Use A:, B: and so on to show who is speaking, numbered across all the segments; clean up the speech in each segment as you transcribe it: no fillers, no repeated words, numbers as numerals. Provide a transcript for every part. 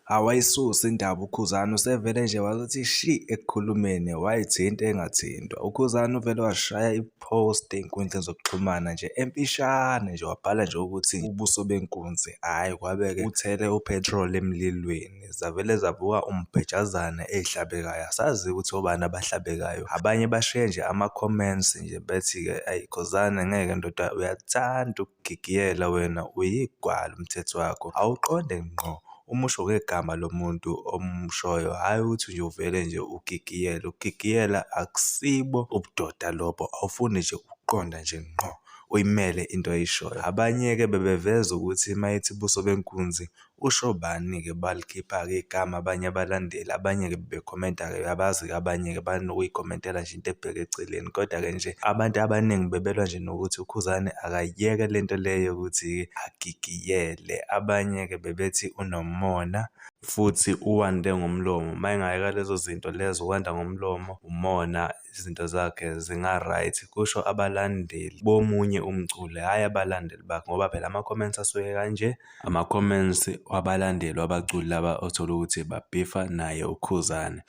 A: Awayisusa indaba uKhuzani usevele nje wathi shi ekukhulumeni wayithinta engathintwa. UKhuzani uvele washaya i-post ey'nkundleni zokuxhumana nje emfishane nje wabhala nje ukuthi ubuso benkunzi, hhayi kwabe-ke uthele u-petrol emlilweni. Zavele zavuka umbhejazane ey'hlabekayo, asazi ukuthi obani abahlabekayo. Abanye bashiye nje ama-comments nje bethi-ke, ayi Khuzani ngeke ndoda uyathanda ukugigiyela wena uyigwala umthetho wakho, awuqonde ngqo umusho ngegama lomuntu omshoyo, hhayi ukuthi nje uvele nje ugigiyele. Ukugigiyela akusibo ubudoda lobo, awufuni nje ukuqonda nje ngqo uyimele into oyishoyo. Abanye-ke bebeveza ukuthi uma ethi ubuso benkunzi usho bani-ke, balikhipha-ke igama abanye abalandeli, abanye-ke bebekhomenta-ke uyabazi-ke abanye-ke banokuyikhomentela nje into ebheke eceleni. Kodwa-ke nje abantu abaningi bebelwa nje nokuthi uKhuzani akayiyeke le nto le yokuthi agigiyele. Abanye-ke bebethi unomona futhi uwande ngomlomo, uma engayeka lezo zinto lezo ukwanda ngomlomo, umona, izinto zakhe zinga-right, kusho abalandeli bomunye umculi, hhayi abalandeli bakhe ngoba phela ama-comments asuke kanje, ama-comments wabalandeli wabaculi laba othola ukuthi babhifa naye uKhuzani.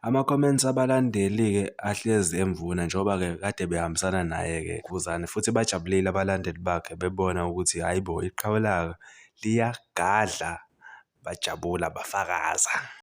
A: Ama-comments abalandeli-ke ahlezi emvuna njengoba-ke kade behambisana naye-ke uKhuzani futhi bajabulile abalandeli bakhe bebona ukuthi hhayi bo iqhawe labo liyagadla, bajabula bafakaza.